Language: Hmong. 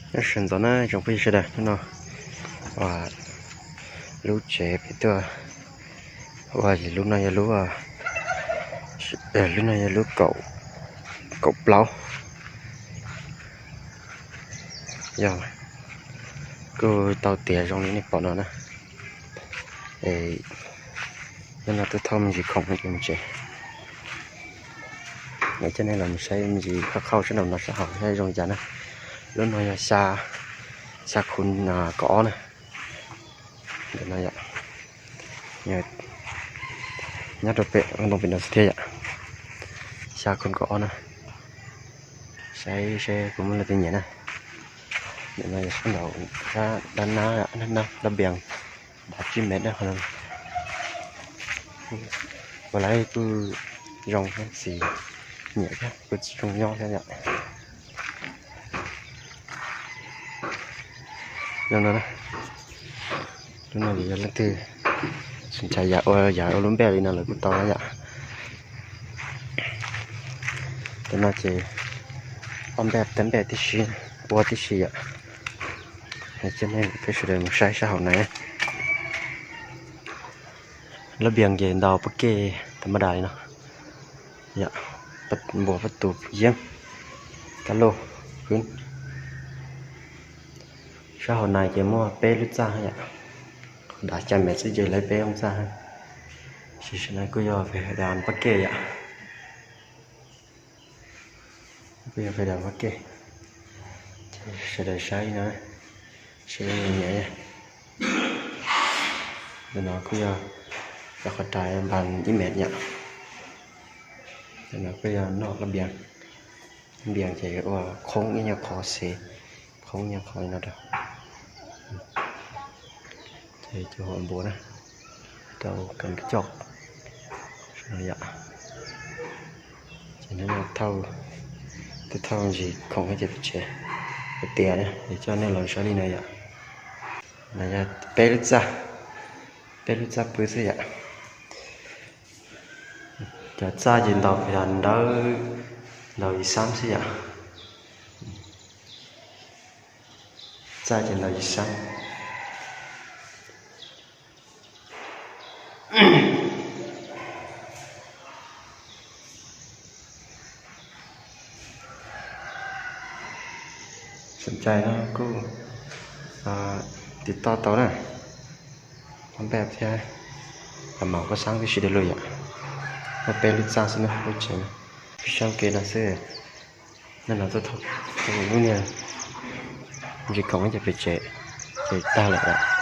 Nyob sawv ntxov na tsoom phooj ywg sawv daws, hnub no ua lub tsev pem tuaj ua, lub no yog lub, lub no yog lub kaum plaub. Yog kuj tau tiav zoo li nej pom no na. Hnub no tuaj thauj me ntsis khoom no ces mus tsev. Es coj nej los mus saib me ntsis qhov qhauj sab nraum no sab hauv saib zoo li cas na. Lub no yog xya, xya khun kaum ob na. Ntawm no yom, nyob rau pem ntoo pem no xwb thiab yom. Xya khun kaum ob na. Saib seb puas muaj leej twg nyiam na. Ntawm no yog sab nraum, sab dab nab, dab nab lab npias, dav tsib mev na. Ua lawv kuj zoo thiab, xis nyiam thiab, kuj zoo nyob thiab yom. Zoo no, lub no yog leej twg xav yam ua, yam ua lub npej li no lawv kuj tau na yom. Tus no ces ob npej, teb npej tib si, ua tib si yom. Coj nej peb sawv daws mus saib sab hauv na. Lab npias ces ntaus pab kej tas ma das li no yom, npuas pab tus yeeb, kab lauj, kwb. Sab hauv na ces muaj peb lub txaj yom, dav xya mev xwb ces lawv peb lub txaj. Sim no kuj yog pab kej yom. Kuj yog pab kej, ces sawv daws saib no, sawv daws nyiam. Ntawm no kuj yog cov qhov rais npas ib mev yom. Ntawm no kuj yog noj lab npias, npias ces ua khoob ib nyuag qhov xes, khoob ib nyuag qhov li no rau. Ces cov huam npuas na, rau kab coj yom. Ces no thauj, twb thauj ntsis khoom ces pem tsev, pem tiav na, es coj nej los saib li no yom. No yog peb lub txaj, peb lub txaj pw xwb yom. Cov txaj ces ntaus pes dawb, ntaus yim xab xwb yom. Txaj ces ntaus yim xab. Xom cai no kuj tiv toj tau na, ob npej thiab, mam koj xab tib si dua lug yom. Muaj peb lub txaj xwb na lub tsev no, peb saib kev no xwb. Nim no tuaj thauj lub niag ntsis khoom ces pem tsev, ces tag lawm.